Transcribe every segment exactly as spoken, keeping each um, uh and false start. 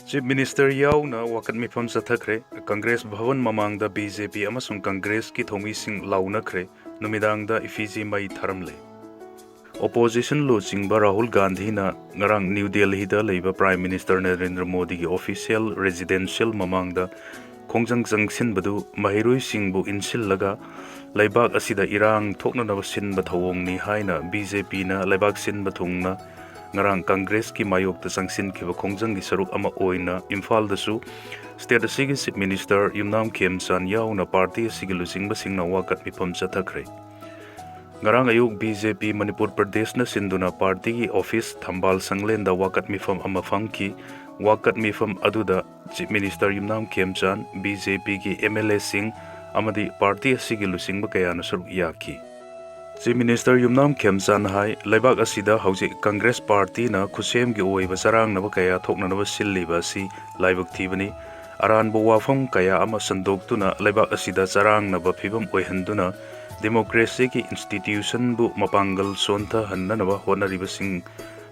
Chief Minister ꯌꯥꯎꯅ ꯋꯥꯀꯠ ꯃꯤꯐꯝ ꯆꯠꯊꯈ꯭ꯔꯦ꯫ ꯀꯪꯒ꯭ꯔꯦꯁ ꯚꯕꯟ ꯃꯃꯥꯡꯗ ꯕꯤ ꯖꯦ ꯄꯤ ꯑꯃꯁꯨꯡ ꯀꯪꯒ꯭ꯔꯦꯁꯀꯤ ꯊꯧꯃꯤꯁꯤꯡ ꯂꯥꯎꯅꯈ꯭ꯔꯦ꯫ ꯅꯨꯃꯤꯗꯥꯡꯗ ꯏꯐꯤꯖꯤ ꯃꯩ ꯊꯥꯔꯝꯂꯦ꯫ Opposition ꯂꯨꯆꯤꯡꯕ ꯔꯥꯍꯨꯜ ꯒꯥꯟꯙꯤꯅ ꯉꯔꯥꯡ ꯅ꯭ꯌꯨ ꯗꯦꯜꯍꯤꯗ ꯂꯩꯕ Prime Minister ꯅꯔꯦꯟꯗ꯭ꯔ ꯃꯣꯗꯤꯒꯤ official residential ꯃꯃꯥꯡꯗ ꯈꯣꯡꯖꯪ ꯆꯪꯁꯤꯟꯕꯗꯨ ꯃꯍꯩꯔꯣꯏꯁꯤꯡꯕꯨ ꯏꯟꯁꯤꯜꯂꯒ ꯂꯩꯕꯥꯛ ꯑꯁꯤꯗ ꯏꯔꯥꯡ ꯊꯣꯛꯅꯅꯕ ꯁꯤꯟꯕ ꯊꯧꯑꯣꯡꯅꯤ ꯍꯥꯏꯅ ꯕꯤ ꯖꯦ ꯄꯤꯅ ꯂꯩꯕꯥꯛ ꯁꯤꯟꯕ ꯊꯨꯡꯅ ꯉꯔꯥꯡ ꯀꯪꯒ꯭ꯔꯦꯁꯀꯤ ꯃꯥꯌꯣꯛꯇ ꯆꯪꯁꯤꯟꯈꯤꯕ ꯈꯣꯡꯖꯪꯒꯤ ꯁꯔꯨꯛ ꯑꯃ ꯑꯣꯏꯅ ꯏꯝꯐꯥꯜꯗꯁꯨ state ꯑꯁꯤꯒꯤ Chief Minister ꯌꯨꯝꯅꯥꯝ ꯈꯦꯝꯆꯥꯟ ꯌꯥꯎꯅ party ꯑꯁꯤꯒꯤ ꯂꯨꯆꯤꯡꯕꯁꯤꯡꯅ ꯋꯥꯀꯠ ꯃꯤꯐꯝ ꯆꯠꯊꯈ꯭ꯔꯦ꯫ ꯉꯔꯥꯡ ꯑꯌꯨꯛ ꯕꯤ ꯖꯦ ꯄꯤ ꯃꯅꯤꯄꯨꯔ ꯄ꯭ꯔꯗꯦꯁꯅ ꯁꯤꯟꯗꯨꯅ partyꯒꯤ office ꯊꯝꯕꯥꯜ ꯁꯪꯂꯦꯟꯗ ꯋꯥꯀꯠ ꯃꯤꯐꯝ ꯑꯃ ꯐꯝꯈꯤ꯫ ꯋꯥꯀꯠ ꯃꯤꯐꯝ ꯑꯗꯨꯗ Chief Minister ꯌꯨꯝꯅꯥꯝ ꯈꯦꯝꯆꯥꯟ, ꯕꯤ ꯖꯦ ꯄꯤꯒꯤ ꯑꯦꯝ ꯑꯦꯜ ꯑꯦꯁꯤꯡ ꯑꯃꯗꯤ party ꯑꯁꯤꯒꯤ ꯂꯨꯆꯤꯡꯕ ꯀꯌꯥꯅ ꯁꯔꯨꯛ ꯌꯥꯈꯤ꯫ Chief Minister ꯌꯨꯝꯅꯥꯝ ꯈꯦꯝꯆꯥꯟ ꯍꯥꯏ, ꯂꯩꯕꯥꯛ ꯑꯁꯤꯗ ꯍꯧꯖꯤꯛ ꯀꯪꯒ꯭ꯔꯦꯁ partyꯅ ꯈꯨꯠꯁꯦꯝꯒꯤ ꯑꯣꯏꯕ ꯆꯔꯥꯡꯅꯕ ꯀꯌꯥ ꯊꯣꯛꯅꯅꯕ ꯁꯤꯜꯂꯤꯕ ꯑꯁꯤ ꯂꯥꯏꯕꯛ ꯊꯤꯕꯅꯤ꯫ ꯑꯔꯥꯟꯕ ꯋꯥꯐꯝ ꯀꯌꯥ ꯑꯃ ꯁꯟꯗꯣꯛꯇꯨꯅ ꯂꯩꯕꯥꯛ ꯑꯁꯤꯗ ꯆꯔꯥꯡꯅꯕ ꯐꯤꯕꯝ ꯑꯣꯏꯍꯟꯗꯨꯅ democracyꯒꯤ institutionꯕꯨ ꯃꯄꯥꯡꯒꯜ ꯁꯣꯟꯊꯍꯟꯅꯅꯕ ꯍꯣꯠꯅꯔꯤꯕꯁꯤꯡ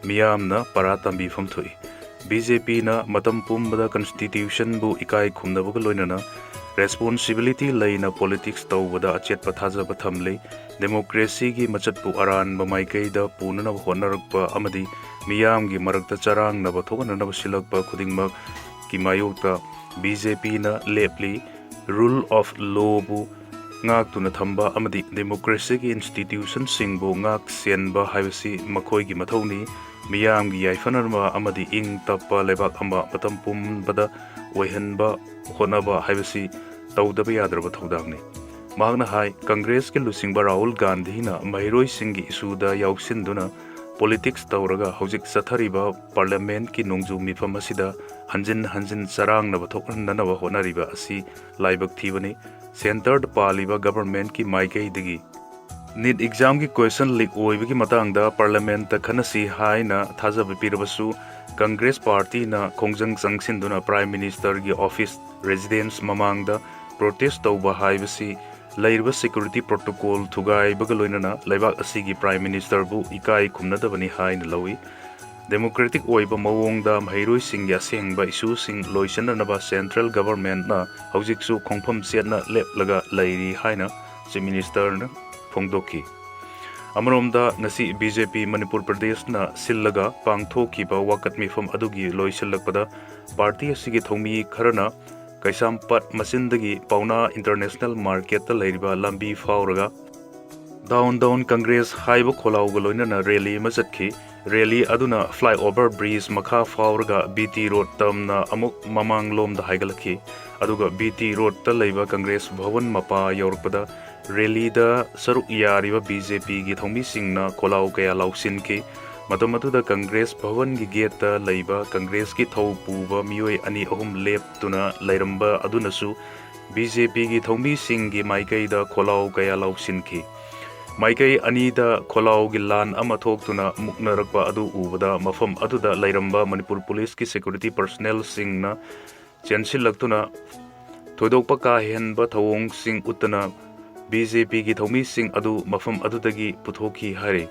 ꯃꯤꯌꯥꯝꯅ ꯄꯔꯥ ꯇꯝꯕꯤꯐꯝ ꯊꯣꯛꯏ꯫ ꯕꯤ ꯖꯦ ꯄꯤꯅ ꯃꯇꯝ ꯄꯨꯝꯕꯗ constitutionꯕꯨ ꯏꯀꯥꯏ ꯈꯨꯝꯅꯕꯒ ꯂꯣꯏꯅꯅ responsibility ꯂꯩꯅ politics ꯇꯧꯕꯗ ꯑꯆꯦꯠꯄ ꯊꯥꯖꯕ ꯊꯝꯂꯤ꯫ Democracyꯒꯤ ꯃꯆꯠꯄꯨ ꯑꯔꯥꯟꯕ ꯃꯥꯏꯀꯩꯗ ꯄꯨꯅꯅꯕ ꯍꯣꯠꯅꯔꯛꯄ ꯑꯃꯗꯤ ꯃꯤꯌꯥꯝꯒꯤ ꯃꯔꯛꯇ ꯆꯔꯥꯡꯅꯕ ꯊꯣꯛꯍꯟꯅꯅꯕ ꯁꯤꯜꯂꯛꯄ ꯈꯨꯗꯤꯡꯃꯛꯀꯤ ꯃꯥꯌꯣꯛꯇ ꯕꯤ ꯖꯦ ꯄꯤꯅ ꯂꯦꯞꯂꯤ꯫ Rule of lawꯕꯨ ꯉꯥꯛꯇꯨꯅ ꯊꯝꯕ ꯑꯃꯗꯤ democracyꯒꯤ institutionꯁꯤꯡꯕꯨ ꯉꯥꯛ ꯁꯦꯟꯕ ꯍꯥꯏꯕꯁꯤ ꯃꯈꯣꯏꯒꯤ ꯃꯊꯧꯅꯤ꯫ ꯃꯤꯌꯥꯝꯒꯤ ꯌꯥꯏꯐꯅꯕ ꯑꯃꯗꯤ ꯏꯪ ꯇꯞꯄ ꯂꯩꯕꯥꯛ ꯑꯃ ꯃꯇꯝ ꯄꯨꯝꯕꯗ ꯑꯣꯏꯍꯟꯕ ꯍꯣꯠꯅꯕ ꯍꯥꯏꯕꯁꯤ ꯇꯧꯗꯕ ꯌꯥꯗ꯭ꯔꯕ ꯊꯧꯗꯥꯡꯅꯤ꯫ ꯃꯍꯥꯛꯅ ꯍꯥꯏ, ꯀꯪꯒ꯭ꯔꯦꯁꯀꯤ ꯂꯨꯆꯤꯡꯕ ꯔꯥꯍꯨꯜ ꯒꯥꯟꯙꯤꯅ ꯃꯍꯩꯔꯣꯏꯁꯤꯡꯒꯤ issueꯗ ꯌꯥꯎꯁꯤꯟꯗꯨꯅ politics ꯇꯧꯔꯒ ꯍꯧꯖꯤꯛ ꯆꯠꯊꯔꯤꯕ parliamentꯀꯤ ꯅꯣꯡꯖꯨ ꯃꯤꯐꯝ ꯑꯁꯤꯗ ꯍꯟꯖꯤꯟ ꯍꯟꯖꯤꯟ ꯆꯔꯥꯡꯅꯕ ꯊꯣꯛꯍꯟꯅꯅꯕ ꯍꯣꯠꯅꯔꯤꯕ ꯑꯁꯤ ꯂꯥꯏꯕꯛ ꯊꯤꯕꯅꯤ꯫ Centreꯗ ꯄꯥꯜꯂꯤꯕ governmentꯀꯤ ꯃꯥꯏꯀꯩꯗꯒꯤ NEET examꯒꯤ question leak ꯑꯣꯏꯕꯒꯤ ꯃꯇꯥꯡꯗ parliamentꯇ ꯈꯟꯅꯁꯤ ꯍꯥꯏꯅ ꯊꯥꯖꯕ ꯄꯤꯔꯕꯁꯨ, ꯀꯪꯒ꯭ꯔꯦꯁ partyꯅ ꯈꯣꯡꯖꯪ ꯆꯪꯁꯤꯟꯗꯨꯅ Prime Ministerꯒꯤ office residence ꯃꯃꯥꯡꯗ protest ꯇꯧꯕ ꯍꯥꯏꯕꯁꯤ ꯂꯩꯔꯤꯕ security protocol ꯊꯨꯒꯥꯏꯕꯒ ꯂꯣꯏꯅꯅ ꯂꯩꯕꯥꯛ ꯑꯁꯤꯒꯤ Prime Ministerꯕꯨ ꯏꯀꯥꯏ ꯈꯨꯝꯅꯗꯕꯅꯤ ꯍꯥꯏꯅ ꯂꯧꯏ꯫ democratic ꯑꯣꯏꯕ ꯃꯑꯣꯡꯗ ꯃꯍꯩꯔꯣꯏꯁꯤꯡꯒꯤ ꯑꯁꯦꯡꯕ issueꯁꯤꯡ ꯂꯣꯏꯁꯤꯟꯅꯅꯕ central governmentꯅ ꯍꯧꯖꯤꯛꯁꯨ ꯈꯣꯡꯐꯝ ꯆꯦꯠꯅ ꯂꯦꯞꯂꯒ ꯂꯩꯔꯤ ꯍꯥꯏꯅ Chief Ministerꯅ ꯐꯣꯡꯗꯣꯛꯈꯤ꯫ ꯑꯃꯔꯣꯝꯗ, ꯉꯁꯤ BJP ꯃꯅꯤꯄꯨꯔ ꯄ꯭ꯔꯗꯦꯁꯅ ꯁꯤꯜꯂꯒ ꯄꯥꯡꯊꯣꯛꯈꯤꯕ ꯋꯥꯀꯠ ꯃꯤꯐꯝ ꯑꯗꯨꯒꯤ ꯂꯣꯏꯁꯤꯜꯂꯛꯄꯗ, party ꯑꯁꯤꯒꯤ ꯊꯧꯃꯤ ꯈꯔꯅ ꯀꯩꯁꯥꯝꯄꯥꯠ ꯃꯆꯤꯟꯗꯒꯤ ꯄꯥꯎꯅꯥ international marketꯇ ꯂꯩꯔꯤꯕ ꯂꯝꯕꯤ ꯐꯥꯎꯔꯒ Down Down Congress ꯍꯥꯏꯕ ꯈꯣꯜꯂꯥꯎꯒ ꯂꯣꯏꯅꯅ rally ꯑꯃ ꯆꯠꯈꯤ꯫ Rally ꯑꯗꯨꯅ flyover bridge ꯃꯈꯥ ꯐꯥꯎꯔꯒ BT Road ꯇꯝꯅ ꯑꯃꯨꯛ ꯃꯃꯥꯡꯂꯣꯝꯗ ꯍꯥꯏꯒꯠꯂꯛꯈꯤ꯫ ꯑꯗꯨꯒ BT Roadꯇ ꯂꯩꯕ Congress ꯚꯋꯟ ꯃꯄꯥ ꯌꯧꯔꯛꯄꯗ, rallyꯗ ꯁꯔꯨꯛ ꯌꯥꯔꯤꯕ BJPꯒꯤ ꯊꯧꯃꯤꯁꯤꯡꯅ ꯈꯣꯜꯂꯥꯎ ꯀꯌꯥ ꯂꯥꯎꯁꯤꯟꯈꯤ꯫ ꯃꯇꯝ ꯑꯗꯨꯗ Congress ꯚꯋꯟꯒꯤ gateꯇ ꯂꯩꯕ Congressꯀꯤ ꯊꯧ ꯄꯨꯕ ꯃꯤꯑꯣꯏ ꯑꯅꯤ ꯑꯍꯨꯝ ꯂꯦꯞꯇꯨꯅ ꯂꯩꯔꯝꯕ ꯑꯗꯨꯅꯁꯨ BJPꯒꯤ ꯊꯧꯃꯤꯁꯤꯡꯒꯤ ꯃꯥꯏꯀꯩꯗ ꯈꯣꯜꯂꯥꯎ ꯀꯌꯥ ꯂꯥꯎꯁꯤꯟꯈꯤ꯫ ꯃꯥꯏꯀꯩ ꯑꯅꯤꯗ ꯈꯣꯜꯂꯥꯎꯒꯤ ꯂꯥꯟ ꯑꯃ ꯊꯣꯛꯇꯨꯅ ꯃꯨꯛꯅꯔꯛꯄ ꯑꯗꯨ ꯎꯕꯗ, ꯃꯐꯝ ꯑꯗꯨꯗ ꯂꯩꯔꯝꯕ ꯃꯅꯤꯄꯨꯔ ꯄꯨꯂꯤꯁꯀꯤ security personnelꯁꯤꯡꯅ ꯆꯦꯟꯁꯤꯜꯂꯛꯇꯨꯅ ꯊꯣꯏꯗꯣꯛꯄ ꯀꯥ ꯍꯦꯟꯕ ꯊꯧꯑꯣꯡꯁꯤꯡ ꯎꯠꯇꯅ BJPꯒꯤ ꯊꯧꯃꯤꯁꯤꯡ ꯑꯗꯨ ꯃꯐꯝ ꯑꯗꯨꯗꯒꯤ ꯄꯨꯊꯣꯛꯈꯤ ꯍꯥꯏꯔꯤ꯫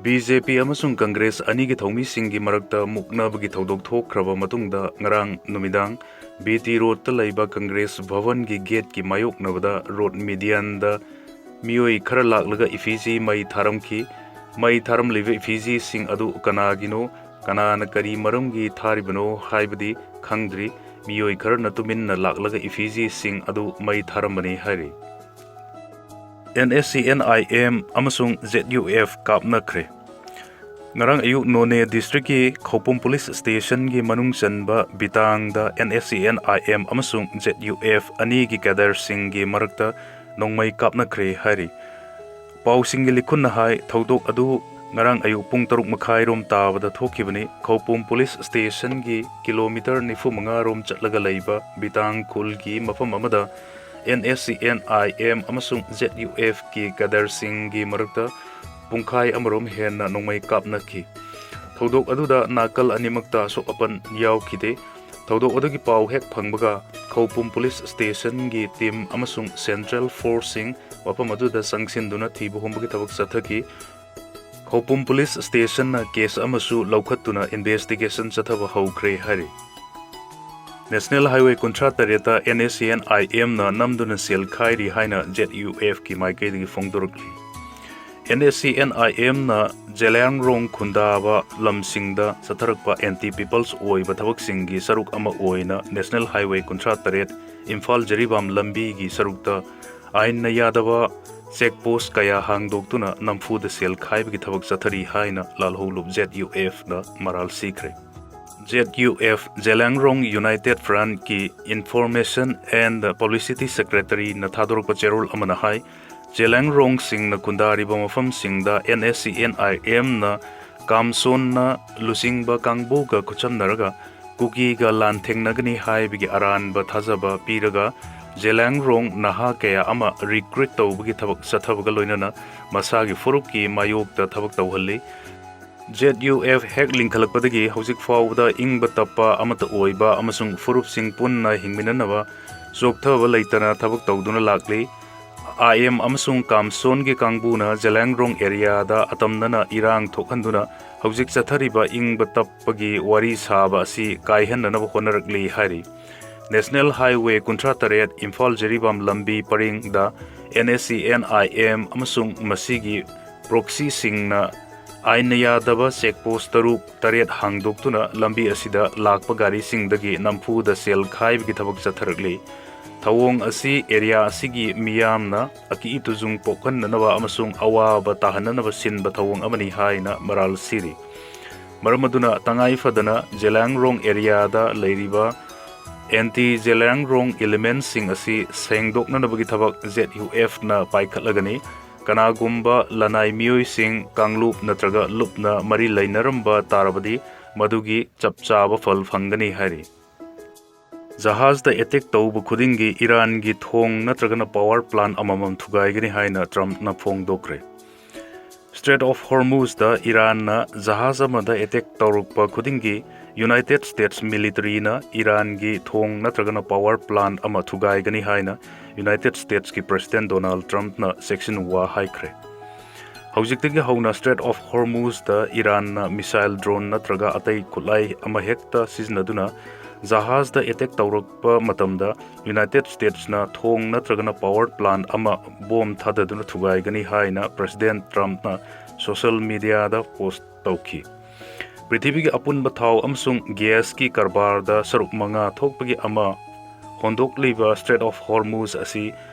BJP ꯑꯃꯁꯨꯡ Congress ꯑꯅꯤꯒꯤ ꯊꯧꯃꯤꯁꯤꯡꯒꯤ ꯃꯔꯛꯇ ꯃꯨꯛꯅꯕꯒꯤ ꯊꯧꯗꯣꯛ ꯊꯣꯛꯈ꯭ꯔꯕ ꯃꯇꯨꯡꯗ, ꯉꯔꯥꯡ ꯅꯨꯃꯤꯗꯥꯡ BT Roadꯇ ꯂꯩꯕ Congress ꯚꯋꯟꯒꯤ gateꯀꯤ ꯃꯥꯌꯣꯛꯅꯕꯗ road medianꯗ ꯃꯤꯑꯣꯏ ꯈꯔ ꯂꯥꯛꯂꯒ effigy ꯃꯩ ꯊꯥꯔꯝꯈꯤ꯫ ꯃꯩ ꯊꯥꯔꯝꯂꯤꯕ effigyꯁꯤꯡ ꯑꯗꯨ ꯀꯅꯥꯒꯤꯅꯣ, ꯀꯅꯥꯅ ꯀꯔꯤ ꯃꯔꯝꯒꯤ ꯊꯥꯔꯤꯕꯅꯣ ꯍꯥꯏꯕꯗꯤ ꯈꯪꯗ꯭ꯔꯤ꯫ ꯃꯤꯑꯣꯏ ꯈꯔꯅ ꯇꯨꯃꯤꯟꯅ ꯂꯥꯛꯂꯒ effigyꯁꯤꯡ ꯑꯗꯨ ꯃꯩ ꯊꯥꯔꯝꯕꯅꯤ ꯍꯥꯏꯔꯤ꯫ NSCN-IM ꯑꯃꯁꯨꯡ ZUF ꯀꯥꯞꯅꯈ꯭ꯔꯦ꯫ ꯉꯔꯥꯡ ꯑꯌꯨꯛ ꯅꯣꯅꯦ districtꯀꯤ ꯈꯧꯄꯨꯝ police stationꯒꯤ ꯃꯅꯨꯡ ꯆꯟꯕ ꯕꯤꯇꯥꯡꯗ NSCN-IM ꯑꯃꯁꯨꯡ ZUF ꯑꯅꯤꯒꯤ cadreꯁꯤꯡꯒꯤ ꯃꯔꯛꯇ ꯅꯣꯡꯃꯩ ꯀꯥꯞꯅꯈ꯭ꯔꯦ ꯍꯥꯏꯔꯤ꯫ ꯄꯥꯎꯁꯤꯡꯒꯤ ꯂꯤꯈꯨꯟꯅ ꯍꯥꯏ, ꯊꯧꯗꯣꯛ ꯑꯗꯨ ꯉꯔꯥꯡ ꯑꯌꯨꯛ ꯄꯨꯡ ꯇꯔꯨꯛ ꯃꯈꯥꯏꯔꯣꯝ ꯇꯥꯕꯗ ꯊꯣꯛꯈꯤꯕꯅꯤ꯫ ꯈꯧꯄꯨꯝ police stationꯒꯤ kilometre ꯅꯤꯐꯨ ꯃꯉꯥ ꯔꯣꯝ ꯆꯠꯂꯒ ꯂꯩꯕ ꯕꯤꯇꯥꯡ ꯈꯨꯜꯒꯤ ꯃꯐꯝ ꯑꯃꯗ NSCN-IM ꯑꯃꯁꯨꯡ ZUFꯀꯤ cadreꯁꯤꯡꯒꯤ ꯃꯔꯛꯇ ꯄꯨꯡꯈꯥꯏ ꯑꯃꯔꯣꯝ ꯍꯦꯟꯅ ꯅꯣꯡꯃꯩ ꯀꯥꯞꯅꯈꯤ꯫ ꯊꯧꯗꯣꯛ ꯑꯗꯨꯗ ꯅꯥꯀꯜ ꯑꯅꯤꯃꯛꯇ ꯑꯁꯣꯛ ꯑꯄꯟ ꯌꯥꯎꯈꯤꯗꯦ꯫ ꯊꯧꯗꯣꯛ ꯑꯗꯨꯒꯤ ꯄꯥꯎ ꯍꯦꯛ ꯐꯪꯕꯒ ꯈꯧꯄꯨꯝ police stationꯒꯤ team ꯑꯃꯁꯨꯡ central forceꯁꯤꯡ ꯃꯐꯝ ꯑꯗꯨꯗ ꯆꯪꯁꯤꯟꯗꯨꯅ ꯊꯤꯕ ꯍꯨꯝꯕꯒꯤ ꯊꯕꯛ ꯆꯠꯊꯈꯤ꯫ ꯈꯧꯄꯨꯝ ꯄꯨꯂꯤꯁ ꯁ꯭ꯇꯦꯁꯟꯅ ꯀꯦꯁ ꯑꯃꯁꯨ ꯂꯧꯈꯠꯇꯨꯅ ꯏꯟꯚꯦꯁꯇꯤꯒꯦꯁꯟ ꯆꯠꯊꯕ ꯍꯧꯈ꯭ꯔꯦ ꯍꯥꯏꯔꯤ꯫ ꯅꯦꯁꯅꯦꯜ ꯍꯥꯏꯋꯦ ꯀꯨꯟꯊ꯭ꯔꯥ ꯇꯔꯦꯠꯇ NACNIM ꯅ ꯅꯝꯗꯨꯅ ꯁꯦꯜ ꯈꯥꯏꯔꯤ ꯍꯥꯏꯅ ZUF ꯀꯤ ꯃꯥꯏꯀꯩꯗꯒꯤ ꯐꯣꯡꯗꯣꯔꯛꯂꯤ꯫ NACNIM ꯅ ꯖꯦꯂꯤꯌꯥꯡꯔꯣꯡ ꯈꯨꯟꯗꯥꯕ ꯂꯝꯁꯤꯡꯗ ꯆꯠꯊꯔꯛꯄ ꯑꯦꯟꯇꯤ ꯄꯤꯄꯜꯁ ꯑꯣꯏꯕ ꯊꯕꯛꯁꯤꯡꯒꯤ ꯁꯔꯨꯛ ꯑꯃ ꯑꯣꯏꯅ ꯅꯦꯁꯅꯦꯜ ꯍꯥꯏꯋꯦ ꯀꯨꯟꯊ꯭ꯔꯥ ꯇꯔꯦꯠ ꯏꯝꯐꯥꯜ ꯖꯤꯔꯤꯕꯥꯝ ꯂꯝꯕꯤꯒꯤ ꯁꯔꯨꯛꯇ ꯑꯥꯏꯟꯅ ꯌꯥꯗꯕ ꯆꯦꯛ ꯄꯣꯁ ꯀꯌꯥ ꯍꯥꯡꯗꯣꯛꯇꯨꯅ ꯅꯝꯐꯨꯗ ꯁꯦꯜ ꯈꯥꯏꯕꯒꯤ ꯊꯕꯛ ꯆꯠꯊꯔꯤ ꯍꯥꯏꯅ ꯂꯥꯜꯍꯧꯂꯨꯞ ZUF ꯅ ꯃꯔꯥꯜ ꯁꯤꯈ꯭ꯔꯦ꯫ ZUF, Zeliangrong United Front ꯀꯤ Information and Publicity Secretary ꯅ ꯊꯥꯗꯣꯔꯛꯄ ꯆꯦꯔꯣꯜ ꯑꯃꯅ ꯍꯥꯏ, ꯖꯦꯂꯤꯌꯥꯡꯔꯣꯡꯁꯤꯡꯅ ꯈꯨꯟꯗꯥꯔꯤꯕ ꯃꯐꯝꯁꯤꯡꯗ NACNIM ꯅ ꯀꯥꯝꯁꯣꯟꯅ ꯂꯨꯆꯤꯡꯕ ꯀꯥꯡꯕꯨꯒ ꯈꯨꯠꯁꯝꯅꯔꯒ ꯀꯨꯀꯤꯒ ꯂꯥꯟꯊꯦꯡꯅꯒꯅꯤ ꯍꯥꯏꯕꯒꯤ ꯑꯔꯥꯟꯕ ꯊꯥꯖꯕ ꯄꯤꯔꯒ ꯖꯦꯂꯤꯌꯥꯡꯔꯣꯡ ꯅꯍꯥ ꯀꯌꯥ ꯑꯃ ꯔꯤꯀ꯭ꯔꯨꯠ ꯇꯧꯕꯒꯤ ꯊꯕꯛ ꯆꯠꯊꯕꯒ ꯂꯣꯏꯅꯅ ꯃꯁꯥꯒꯤ ꯐꯨꯔꯨꯞꯀꯤ ꯃꯥꯌꯣꯛꯇ ꯊꯕꯛ ꯇꯧꯍꯜꯂꯤ꯫ ZUF ꯍꯦꯛ ꯂꯤꯡꯈꯠꯂꯛꯄꯗꯒꯤ ꯍꯧꯖꯤꯛ ꯐꯥꯎꯕꯗ ꯏꯪꯕ ꯇꯞꯄ ꯑꯃꯠꯇ ꯑꯣꯏꯕ ꯑꯃꯁꯨꯡ ꯐꯨꯔꯨꯞꯁꯤꯡ ꯄꯨꯟꯅ ꯍꯤꯡꯃꯤꯟꯅꯅꯕ ꯆꯣꯛꯊꯕ ꯂꯩꯇꯅ ꯊꯕꯛ ꯇꯧꯗꯨꯅ ꯂꯥꯛꯂꯤ꯫ ꯑꯥꯏ ꯑꯦꯝ ꯑꯃꯁꯨꯡ ꯀꯥꯝꯁꯣꯟꯒꯤ ꯀꯥꯡꯕꯨꯅ ꯖꯦꯂꯤꯌꯥꯡꯔꯣꯡ ꯑꯦꯔꯤꯌꯥꯗ ꯑꯇꯝꯅꯅ ꯏꯔꯥꯡ ꯊꯣꯛꯍꯟꯗꯨꯅ ꯍꯧꯖꯤꯛ ꯆꯠꯊꯔꯤꯕ ꯏꯪꯕ ꯇꯞꯄꯒꯤ ꯋꯥꯔꯤ ꯁꯥꯕ ꯑꯁꯤ ꯀꯥꯏꯍꯟꯅꯅꯕ ꯍꯣꯠꯅꯔꯛꯂꯤ ꯍꯥꯏꯔꯤ꯫ ꯅꯦꯁꯅꯦꯜ ꯍꯥꯏꯋꯦ ꯀꯨꯟꯊ꯭ꯔꯥ ꯇꯔꯦꯠ ꯏꯝꯐꯥꯜ ꯖꯤꯔꯤꯕꯥꯝ ꯂꯝꯕꯤ ꯄꯔꯤꯡꯗ NACNIM ꯑꯃꯁꯨꯡ ꯃꯁꯤꯒꯤ ꯄ꯭ꯔꯣꯛꯁꯤꯁꯤꯡꯅ ꯑꯥꯏꯟꯅ ꯌꯥꯗꯕ ꯆꯦꯛ ꯄꯣꯁ ꯇꯔꯨꯛ ꯇꯔꯦꯠ ꯍꯥꯡꯗꯣꯛꯇꯨꯅ ꯂꯝꯕꯤ ꯑꯁꯤꯗ ꯂꯥꯛꯄ ꯒꯥꯔꯤꯁꯤꯡꯗꯒꯤ ꯅꯝꯐꯨꯗ ꯁꯦꯜ ꯈꯥꯏꯕꯒꯤ ꯊꯕꯛ ꯆꯠꯊꯔꯛꯂꯤ꯫ ꯊꯧꯑꯣꯡ ꯑꯁꯤ ꯑꯦꯔꯤꯌꯥ ꯑꯁꯤꯒꯤ ꯃꯤꯌꯥꯝꯅ ꯑꯀꯤ ꯇꯨꯖꯨꯡ ꯄꯣꯛꯍꯟꯅꯅꯕ ꯑꯃꯁꯨꯡ ꯑꯋꯥꯕ ꯇꯥꯍꯟꯅꯅꯕ ꯁꯤꯟꯕ ꯊꯧꯑꯣꯡ ꯑꯃꯅꯤ ꯍꯥꯏꯅ ꯃꯔꯥꯜ ꯁꯤꯔꯤ꯫ ꯃꯔꯝ ꯑꯗꯨꯅ ꯇꯉꯥꯏ ꯐꯗꯅ ꯖꯦꯂꯤꯌꯥꯡꯔꯣꯡ ꯑꯦꯔꯤꯌꯥꯗ ꯂꯩꯔꯤꯕ ꯑꯦꯟꯇꯤ ꯖꯦꯂꯤꯌꯥꯡꯔꯣꯡ ꯏꯂꯤꯃꯦꯟꯁꯤꯡ ꯑꯁꯤ ꯁꯦꯡꯗꯣꯛꯅꯅꯕꯒꯤ ꯊꯕꯛ ZUF ꯅ ꯄꯥꯏꯈꯠꯂꯒꯅꯤ꯫ ꯀꯅꯥꯒꯨꯝꯕ ꯂꯅꯥꯏ ꯃꯤꯑꯣꯏꯁꯤꯡ ꯀꯥꯡꯂꯨꯞ ꯅꯠꯇ꯭ꯔꯒ ꯂꯨꯞꯅ ꯃꯔꯤ ꯂꯩꯅꯔꯝꯕ ꯇꯥꯔꯕꯗꯤ ꯃꯗꯨꯒꯤ ꯆꯞ ꯆꯥꯕ ꯐꯜ ꯐꯪꯒꯅꯤ ꯍꯥꯏꯔꯤ꯫ ꯖꯍꯥꯖꯗ ꯑꯦꯇꯦꯛ ꯇꯧꯕ ꯈꯨꯗꯤꯡꯒꯤ ꯏꯔꯥꯟꯒꯤ ꯊꯣꯡ ꯅꯠꯇ꯭ꯔꯒꯅ ꯄꯥꯋꯔ ꯄ꯭ꯂꯥꯟ ꯑꯃꯃꯝ ꯊꯨꯒꯥꯏꯒꯅꯤ ꯍꯥꯏꯅ ꯇ꯭ꯔꯝꯞꯅ ꯐꯣꯡꯗꯣꯛꯈ꯭ꯔꯦ꯫ ꯁ꯭ꯇ꯭ꯔꯦꯠ ꯑꯣꯐ ꯍꯣꯔꯃꯨꯖꯗ ꯏꯔꯥꯟꯅ ꯖꯍꯥꯖ ꯑꯃꯗ ꯑꯦꯇꯦꯛ ꯇꯧꯔꯛꯄ ꯈꯨꯗꯤꯡꯒꯤ ꯌꯨꯅꯥꯏꯇꯦꯗ ꯁ꯭ꯇꯦꯠꯁ ꯃꯤꯂꯤꯇꯔꯤꯅ ꯏꯔꯥꯟꯒꯤ ꯊꯣꯡ ꯅꯠꯇ꯭ꯔꯒꯅ ꯄꯥꯋꯔ ꯄ꯭ꯂꯥꯟ ꯑꯃ ꯊꯨꯒꯥꯏꯒꯅꯤ ꯍꯥꯏꯅ ꯌꯨꯅꯥꯏꯇꯦꯗ ꯁ꯭ꯇꯦꯠꯁꯀꯤ ꯄ꯭ꯔꯦꯁꯤꯗꯦꯟꯠ ꯗꯣꯅꯥꯜꯗ ꯇ꯭ꯔꯝꯞꯅ ꯆꯦꯛꯁꯤꯟ ꯋꯥ ꯍꯥꯏꯈ꯭ꯔꯦ꯫ ꯍꯧꯖꯤꯛꯇꯒꯤ ꯍꯧꯅ Strait of Hormuz ꯇ ꯏꯔꯥꯟꯅ missile, drone ꯅꯠꯇ꯭ꯔꯒ ꯑꯇꯩ ꯈꯨꯠꯂꯥꯏ ꯑꯃꯍꯦꯛꯇ ꯁꯤꯖꯤꯟꯅꯗꯨꯅ ꯖꯍꯥꯖꯗ attack ꯇꯧꯔꯛꯄ ꯃꯇꯝꯗ United States ꯅ ꯊꯣꯡ ꯅꯠꯇ꯭ꯔꯒꯅ power plant ꯑꯃ bomb ꯊꯥꯗꯗꯨꯅ ꯊꯨꯒꯥꯏꯒꯅꯤ ꯍꯥꯏꯅ President Trump ꯅ social media ꯗ post ꯇꯧꯈꯤ꯫ ꯄ꯭ꯔꯤꯊꯤꯕꯤꯒꯤ ꯑꯄꯨꯟꯕ ꯊꯥꯎ ꯑꯃꯁꯨꯡ gas ꯀꯤ ꯀꯔꯕꯥꯔꯗ ꯁꯔꯨꯛ ꯃꯉꯥ ꯊꯣꯛꯄꯒꯤ ꯑꯃ ꯍꯣꯟꯗꯣꯛꯂꯤꯕ Strait of Hormuz ꯑꯁꯤ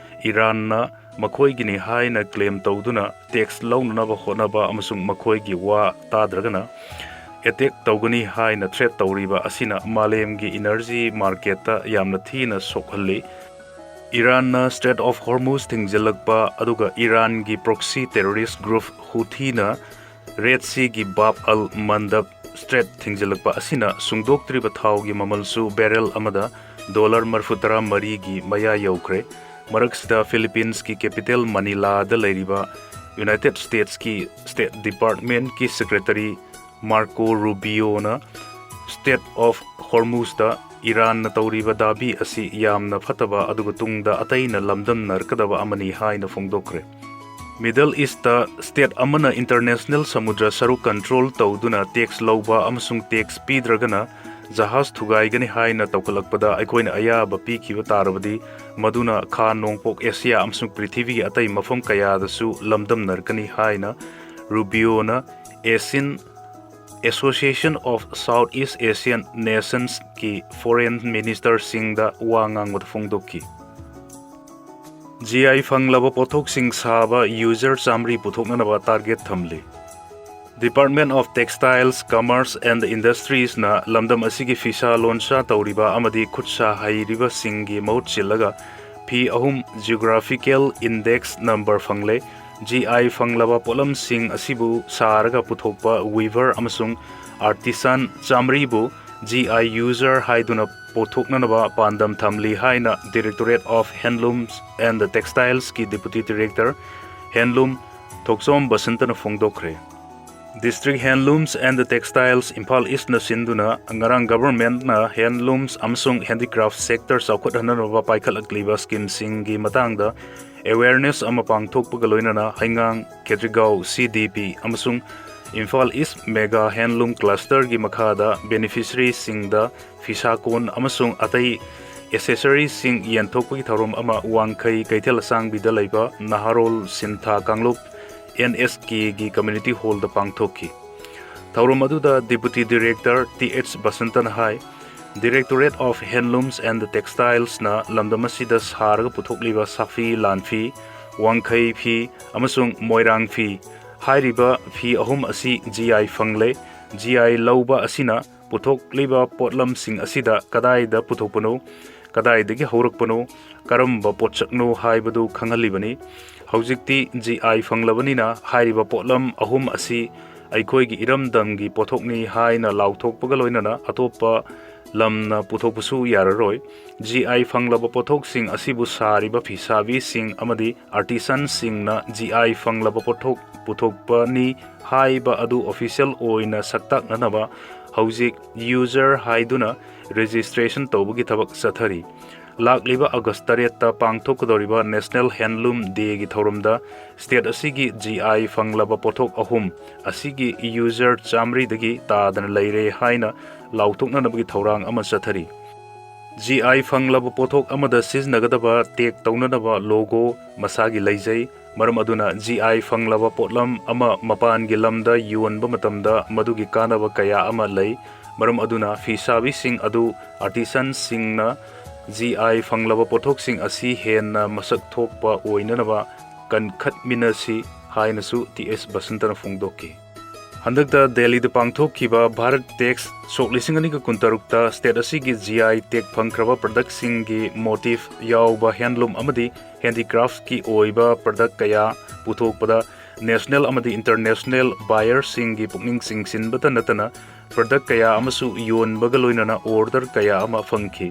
ꯏꯔꯥꯟꯅ ꯃꯈꯣꯏꯒꯤꯅꯤ ꯍꯥꯏꯅ claim ꯇꯧꯗꯨꯅ tax ꯂꯧꯅꯅꯕ ꯍꯣꯠꯅꯕ ꯑꯃꯁꯨꯡ ꯃꯈꯣꯏꯒꯤ ꯋꯥ ꯇꯥꯗ꯭ꯔꯒꯅ attack ꯇꯧꯒꯅꯤ ꯍꯥꯏꯅ threat ꯇꯧꯔꯤꯕ ꯑꯁꯤꯅ ꯃꯥꯂꯦꯝꯒꯤ energy market ꯇ ꯌꯥꯝꯅ ꯊꯤꯅ ꯁꯣꯛꯍꯜꯂꯤ꯫ ꯏꯔꯥꯟꯅ Strait of Hormuz ꯊꯤꯡꯖꯤꯜꯂꯛꯄ ꯑꯗꯨꯒ ꯏꯔꯥꯟꯒꯤ proxy terrorist group Houthi ꯅ Red Sea ꯒꯤ Bab al Mandab Strait ꯊꯤꯡꯖꯤꯜꯂꯛꯄ ꯑꯁꯤꯅ ꯁꯨꯡꯗꯣꯛꯇ꯭ꯔꯤꯕ ꯊꯥꯎꯒꯤ ꯃꯃꯜꯁꯨ barrel ꯑꯃꯗ dollar ꯃꯔꯤꯐꯨ ꯇꯔꯥ ꯃꯔꯤꯒꯤ ꯃꯌꯥ ꯌꯧꯈ꯭ꯔꯦ꯫ ꯃꯔꯛꯁꯤꯗ Philippines ꯀꯤ capital Manila ꯗ ꯂꯩꯔꯤꯕ United States ꯀꯤ State Department ꯀꯤ Secretary Marco Rubio ꯅ Strait of Hormuz ꯇ ꯏꯔꯥꯟꯅ ꯇꯧꯔꯤꯕ ꯗꯥꯕꯤ ꯑꯁꯤ ꯌꯥꯝꯅ ꯐꯠꯇꯕ ꯑꯗꯨꯒ ꯇꯨꯡꯗ ꯑꯇꯩꯅ ꯂꯝꯗꯝꯅꯔꯛꯀꯗꯕ ꯑꯃꯅꯤ ꯍꯥꯏꯅ ꯐꯣꯡꯗꯣꯛꯈ꯭ꯔꯦ꯫ Middle East ꯇ state ꯑꯃꯅ international ꯁꯃꯨꯗ꯭ꯔ ꯁꯔꯨꯛ control ꯇꯧꯗꯨꯅ tax ꯂꯧꯕ ꯑꯃꯁꯨꯡ tax ꯄꯤꯗ꯭ꯔꯒꯅ ꯖꯍꯥꯖ ꯊꯨꯒꯥꯏꯒꯅꯤ ꯍꯥꯏꯅ ꯇꯧꯈꯠꯂꯛꯄꯗ ꯑꯩꯈꯣꯏꯅ ꯑꯌꯥꯕ ꯄꯤꯈꯤꯕ ꯇꯥꯔꯕꯗꯤ ꯃꯗꯨꯅ ꯈꯥ ꯅꯣꯡꯄꯣꯛ ꯑꯦꯁꯤꯌꯥ ꯑꯃꯁꯨꯡ ꯄ꯭ꯔꯤꯊꯤꯕꯤꯒꯤ ꯑꯇꯩ ꯃꯐꯝ ꯀꯌꯥꯗꯁꯨ ꯂꯝꯗꯝꯅꯔꯛꯀꯅꯤ ꯍꯥꯏꯅ Rubio ꯅ ASEAN, Association of Southeast Asian Nations ꯀꯤ foreign minister ꯁꯤꯡꯗ ꯋꯥ ꯉꯥꯡꯕꯗ ꯐꯣꯡꯗꯣꯛꯈꯤ꯫ G I ꯐꯪꯂꯕ ꯄꯣꯠꯊꯣꯛꯁꯤꯡ ꯁꯥꯕ ꯌꯨꯖꯔ ꯆꯥꯃꯔꯤ ꯄꯨꯊꯣꯛꯅꯅꯕ target ꯊꯝꯂꯤ꯫ Department of Textiles, Commerce and Industries ꯅ ꯂꯝꯗꯝ ꯑꯁꯤꯒꯤ ꯐꯤꯁꯥ ꯂꯣꯟꯁꯥ ꯇꯧꯔꯤꯕ ꯑꯃꯗꯤ ꯈꯨꯠꯁꯥ ꯍꯩꯔꯤꯕꯁꯤꯡꯒꯤ ꯃꯍꯨꯠ ꯁꯤꯜꯂꯒ ꯐꯤ ꯑꯍꯨꯝ geographical index number ꯐꯪꯂꯦ꯫ G I ꯐꯪꯂꯕ ꯄꯣꯠꯂꯝꯁꯤꯡ ꯑꯁꯤꯕꯨ ꯁꯥꯔꯒ ꯄꯨꯊꯣꯛꯄ weaver ꯑꯃꯁꯨꯡ artisan ꯆꯥꯃꯔꯤꯕꯨ G I user ꯍꯥꯏꯗꯨꯅ ꯄꯨꯊꯣꯛꯅꯅꯕ ꯄꯥꯟꯗꯝ ꯊꯝꯂꯤ ꯍꯥꯏꯅ Directorate of Handlooms and Textiles ꯀꯤ Deputy Director Handloom Thokchom ꯕꯁꯟꯇꯅ ꯐꯣꯡꯗꯣꯛꯈ꯭ꯔꯦ꯫ District Handlooms and Textiles Imphal Eastꯅ ꯁꯤꯟꯗꯨꯅ ꯉꯔꯥꯡ governmentꯅ handlooms ꯑꯃꯁꯨꯡ handicraft sector ꯆꯥꯎꯈꯠꯍꯟꯅꯕ ꯄꯥꯏꯈꯠꯂꯛꯂꯤꯕ schemeꯁꯤꯡꯒꯤ ꯃꯇꯥꯡꯗ awareness ꯑꯃ ꯄꯥꯡꯊꯣꯛꯄꯒ ꯂꯣꯏꯅꯅ ꯍꯩꯉꯥꯡ, ꯈꯦꯇ꯭ꯔꯤꯒꯥꯎ, C D P ꯑꯃꯁꯨꯡ ꯏꯝꯐꯥꯜ East Mega Handloom Clusterꯒꯤ ꯃꯈꯥꯗ beneficiaryꯁꯤꯡꯗ ꯐꯤꯁꯥ ꯀꯣꯟ ꯑꯃꯁꯨꯡ ꯑꯇꯩ accessoriesꯁꯤꯡ ꯌꯦꯟꯊꯣꯛꯄꯒꯤ ꯊꯧꯔꯝ ꯑꯃ ꯋꯥꯡꯈꯩ ꯀꯩꯊꯦꯜ ꯑꯁꯥꯡꯕꯤꯗ ꯂꯩꯕ ꯅꯍꯥꯔꯣꯜ ꯁꯤꯟꯊꯥ ꯀꯥꯡꯂꯨꯞ N S Kꯒꯤ community hallꯗ ꯄꯥꯡꯊꯣꯛꯈꯤ꯫ ꯊꯧꯔꯝ ꯑꯗꯨꯗ Deputy Director T H ꯕꯁꯟꯇꯅ high, Directorate of Handlooms and Textilesꯅ ꯂꯝꯗꯝ ꯑꯁꯤꯗ ꯁꯥꯔꯒ ꯄꯨꯊꯣꯛꯂꯤꯕ ꯁꯥꯐꯤ ꯂꯥꯟꯐꯤ, ꯋꯥꯡꯈꯩ ꯐꯤ ꯑꯃꯁꯨꯡ ꯃꯣꯏꯔꯥꯡ ꯐꯤ ꯍꯥꯏꯔꯤꯕ ꯐꯤ ꯑꯍꯨꯝ ꯑꯁꯤ G I ꯐꯪꯂꯦ꯫ G I ꯂꯧꯕ ꯑꯁꯤꯅ ꯄꯨꯊꯣꯛꯂꯤꯕ ꯄꯣꯠꯂꯝꯁꯤꯡ ꯑꯁꯤꯗ ꯀꯗꯥꯏꯗ ꯄꯨꯊꯣꯛꯄꯅꯣ, ꯀꯗꯥꯏꯗꯒꯤ ꯍꯧꯔꯛꯄꯅꯣ, ꯀꯔꯝꯕ ꯄꯣꯠꯁꯛꯅꯣ ꯍꯥꯏꯕꯗꯨ ꯈꯪꯍꯜꯂꯤꯕꯅꯤ꯫ ꯍꯧꯖꯤꯛꯇꯤ G I ꯐꯪꯂꯕꯅꯤꯅ ꯍꯥꯏꯔꯤꯕ ꯄꯣꯠꯂꯝ ꯑꯍꯨꯝ ꯑꯁꯤ ꯑꯩꯈꯣꯏꯒꯤ ꯏꯔꯝꯗꯝꯒꯤ ꯄꯣꯠꯊꯣꯛꯅꯤ ꯍꯥꯏꯅ ꯂꯥꯎꯊꯣꯛꯄꯒ ꯂꯣꯏꯅꯅ ꯑꯇꯣꯞꯄ ꯂꯝꯅ ꯄꯨꯊꯣꯛꯄꯁꯨ ꯌꯥꯔꯔꯣꯏ꯫ G I ꯐꯪꯂꯕ ꯄꯣꯠꯊꯣꯛꯁꯤꯡ ꯑꯁꯤꯕꯨ ꯁꯥꯔꯤꯕ ꯐꯤꯁꯥꯕꯤꯁꯤꯡ ꯑꯃꯗꯤ artisanꯁꯤꯡꯅ G I ꯐꯪꯂꯕ ꯄꯣꯠꯊꯣꯛ ꯄꯨꯊꯣꯛꯄꯅꯤ ꯍꯥꯏꯕ ꯑꯗꯨ official ꯑꯣꯏꯅ ꯁꯛꯇꯥꯛꯅꯅꯕ ꯍꯧꯖꯤꯛ user ꯍꯥꯏꯗꯨꯅ registration ꯇꯧꯕꯒꯤ ꯊꯕꯛ ꯆꯠꯊꯔꯤ꯫ ꯂꯥꯛꯂꯤꯕ August ꯇꯔꯦꯠꯇ ꯄꯥꯡꯊꯣꯛꯀꯗꯧꯔꯤꯕ National Handloom Dayꯒꯤ ꯊꯧꯔꯝꯗ state ꯑꯁꯤꯒꯤ G I ꯐꯪꯂꯕ ꯄꯣꯠꯊꯣꯛ ꯑꯍꯨꯝ ꯑꯁꯤꯒꯤ user ꯆꯥꯃꯔꯤꯗꯒꯤ ꯇꯥꯗꯅ ꯂꯩꯔꯦ ꯍꯥꯏꯅ ꯂꯥꯎꯊꯣꯛꯅꯅꯕꯒꯤ ꯊꯧꯔꯥꯡ ꯑꯃ ꯆꯠꯊꯔꯤ꯫ G I ꯐꯪꯂꯕ ꯄꯣꯠꯊꯣꯛ ꯑꯃꯗ ꯁꯤꯖꯤꯟꯅꯒꯗꯕ tag ꯇꯧꯅꯅꯕ logo ꯃꯁꯥꯒꯤ ꯂꯩꯖꯩ꯫ ꯃꯔꯝ ꯑꯗꯨꯅ G I ꯐꯪꯂꯕ ꯄꯣꯠꯂꯝ ꯑꯃ ꯃꯄꯥꯟꯒꯤ ꯂꯝꯗ ꯌꯣꯟꯕ ꯃꯇꯝꯗ ꯃꯗꯨꯒꯤ ꯀꯥꯟꯅꯕ ꯀꯌꯥ ꯑꯃ ꯂꯩ꯫ ꯃꯔꯝ ꯑꯗꯨꯅ ꯐꯤꯁꯥꯕꯤꯁꯤꯡ ꯑꯗꯨ artisanꯁꯤꯡꯅ G I ꯐꯪꯂꯕ ꯄꯣꯠꯊꯣꯛꯁꯤꯡ ꯑꯁꯤ ꯍꯦꯟꯅ ꯃꯁꯛ ꯊꯣꯛꯄ ꯑꯣꯏꯅꯅꯕ ꯀꯟꯈꯠꯃꯤꯟꯅꯁꯤ ꯍꯥꯏꯅꯁꯨ T H ꯕꯁꯟꯇꯅ ꯐꯣꯡꯗꯣꯛꯈꯤ꯫ ꯍꯟꯗꯛꯇ ꯗꯦꯜꯂꯤꯗ ꯄꯥꯡꯊꯣꯛꯈꯤꯕ ꯚꯥꯔꯠ ꯇꯦꯛꯁ ꯁꯣꯛ ꯂꯤꯁꯤꯡ ꯑꯅꯤꯒ ꯀꯨꯟꯇꯔꯨꯛꯇ state ꯑꯁꯤꯒꯤ G I tag ꯐꯪꯈ꯭ꯔꯕ productꯁꯤꯡꯒꯤ motif ꯌꯥꯎꯕ handloom ꯑꯃꯗꯤ handicraftsꯀꯤ ꯑꯣꯏꯕ product ꯀꯌꯥ ꯄꯨꯊꯣꯛꯄꯗ national ꯑꯃꯗꯤ international buyerꯁꯤꯡꯒꯤ ꯄꯨꯛꯅꯤꯡ ꯆꯤꯡꯁꯤꯟꯕꯇ ꯅꯠꯇꯅ product ꯀꯌꯥ ꯑꯃꯁꯨ ꯌꯣꯟꯕꯒ ꯂꯣꯏꯅꯅ order ꯀꯌꯥ ꯑꯃ ꯐꯪꯈꯤ꯫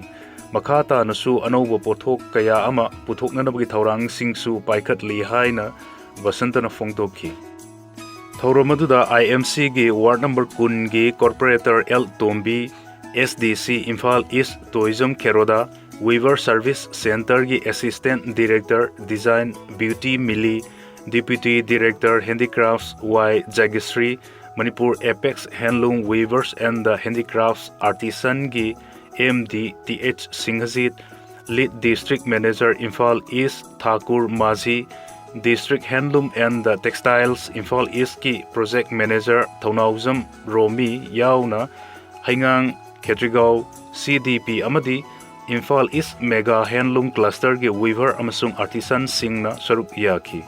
ꯃꯈꯥ ꯇꯥꯅꯁꯨ ꯑꯅꯧꯕ ꯄꯣꯠꯊꯣꯛ ꯀꯌꯥ ꯑꯃ ꯄꯨꯊꯣꯛꯅꯅꯕꯒꯤ ꯊꯧꯔꯥꯡꯁꯤꯡꯁꯨ ꯄꯥꯏꯈꯠꯂꯤ ꯍꯥꯏꯅ ꯕꯁꯟꯇꯅ ꯐꯣꯡꯗꯣꯛꯈꯤ꯫ ꯊꯧꯔꯝ ꯑꯗꯨꯗ ꯑꯥꯏ ꯑꯦꯝ ꯁꯤꯒꯤ ꯋꯥꯔꯗ ꯅꯝꯕꯔ ꯀꯨꯟꯒꯤ ꯀꯣꯔꯄꯣꯔꯦꯇꯔ ꯑꯦꯜ ꯇꯣꯝꯕꯤ, S D C Imphal east Toijam Kheroda, weaver service ꯁꯦꯟꯇꯔꯒꯤ assistant director design Beauty Mili, deputy director handicrafts Y Jagesri, Manipur apex handloom weavers and the handicrafts ꯑꯥꯔꯇꯤꯁꯟꯒꯤ M D T H Singhajit, lead district manager Imphal east Thakur Maji, district handloom and the textiles Imphal ꯏꯁꯀꯤ project manager ꯊꯧꯅꯥꯎꯖꯝ ꯔꯣꯃꯤ ꯌꯥꯎꯅ ꯍꯩꯉꯥꯡ, ꯈꯦꯇ꯭ꯔꯤꯒꯥꯎ, ꯁꯤ ꯗꯤ ꯄꯤ ꯑꯃꯗꯤ ꯏꯝꯐꯥꯜ ꯏꯁ mega ꯍꯦꯟꯂꯨꯝ ꯀ꯭ꯂꯁꯇꯔꯒꯤ ꯋꯤꯚꯔ ꯑꯃꯁꯨꯡ ꯑꯥꯔꯇꯤꯁꯟꯁꯤꯡꯅ ꯁꯔꯨꯛ ꯌꯥꯈꯤ꯫